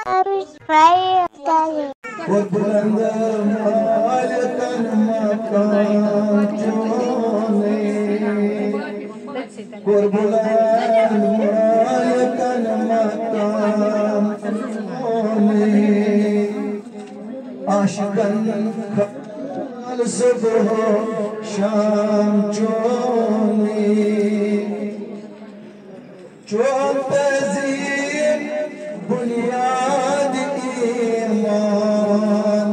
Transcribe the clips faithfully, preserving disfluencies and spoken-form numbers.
Subscribe کریں۔ قربان مالکن مقام چونی، قربان مالکن مقام چونی، عاشقن خیال صبح شام چونی۔ چون تعظیم بنیاد ایمان،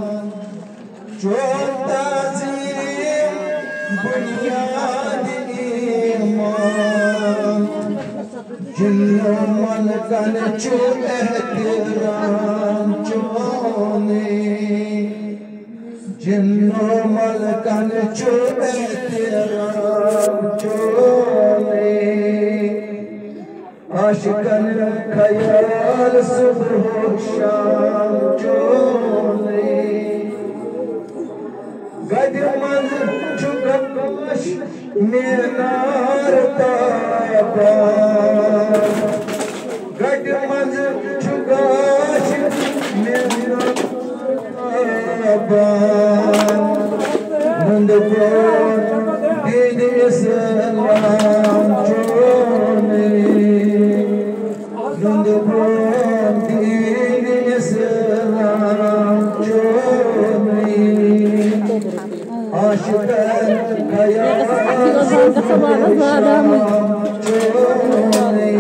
چون تعظیم بنیاد ایمان، جن و ملکن چو احترام چونی۔ جن و ملکن چو احترام چونی، عاشقن خیال صبح و شام چونی۔ گڑِ منز چھ گاش مینار تابان، گڑِ منز چھ گاش مینار تابان۔ نُنٛدٕ برٛونٛٹھ دین اسلام چونی، نُنٛدٕ برٛونٛٹھ دین اسلام چونی۔ عاشقن خیال چونی۔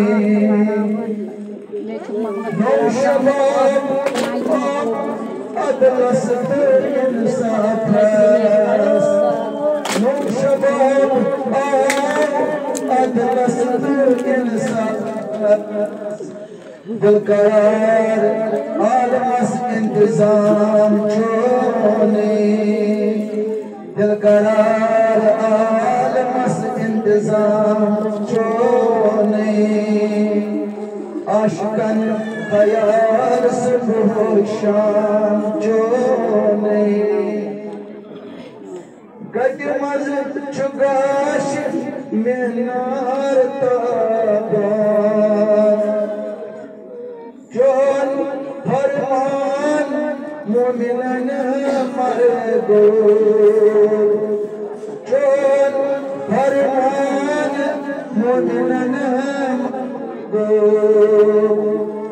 نوشباب آو عدلس تہٕ انصافس۔ نوشباب آو عدلس تہٕ انصافس۔ دل قرار عالمس انتظام چونی، دل قرار عالمس انتظام چونی، عاشقن خیال صبح و شام چونی۔ گڑِ منز چھ گاش مینار تابان، چون فرمان مومنن مرگو، چون فرمان مومنن مرگو۔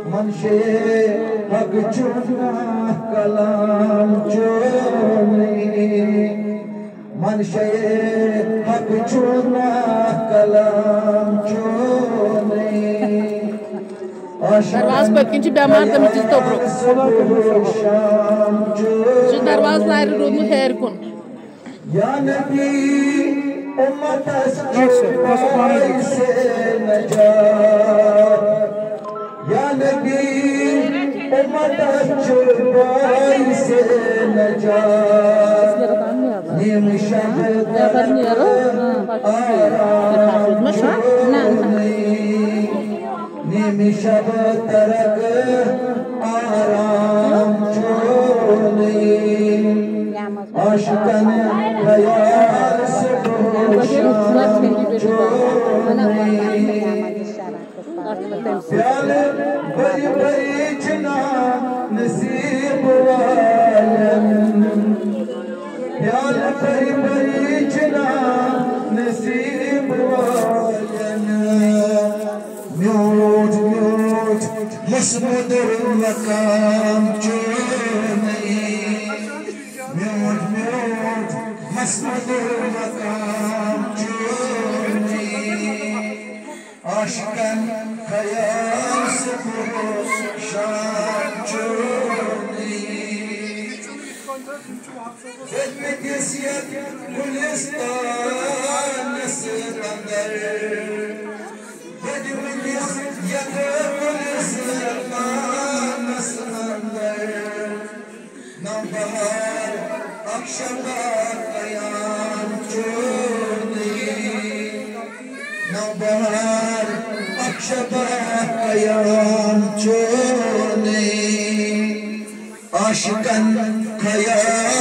منشے حق چھ ناحق کلام چونی، منشے حق چھ ناحق کلام چونی۔ دروازٕ پٔتۍ کِنۍ چھِ بٮ۪مار، تٔمِس دِژ توٚبرُک۔ شام چونی۔ سُہ چھُ دروازٕ لارِ روٗدمُت ہیٚرِ کُن۔ یا نبی، امتس چھ باعث نجات۔ یا نبی، امتس چھ باعث نجات۔ نیم شب ترک آرام چونی، نیم شب ترک آرام چونی۔ عاشقن خیال صبح و شام چونی۔ پیالہٕ بٔرۍ بٔرۍ چنا نصیب والٮ۪ن، پیالہٕ بٔرۍ بٔرۍ چنا نصیب والٮ۪ن۔ میوٗٹھ میوٗٹھ مَس مُدُر مقام چونی، میوٗٹھ میوٗٹھ مَس مُدُر مقام چونی۔ عاشقن خیال صبح و شام چونی۔ پٔتمِس یتھ گُلستانس اندر، پٔتمِس یتھ گُلستانس اندر، نوبہار اکھ شبا قیام چونی، نوبہار اکھ شبا قیام چونی۔ عاشقن خیال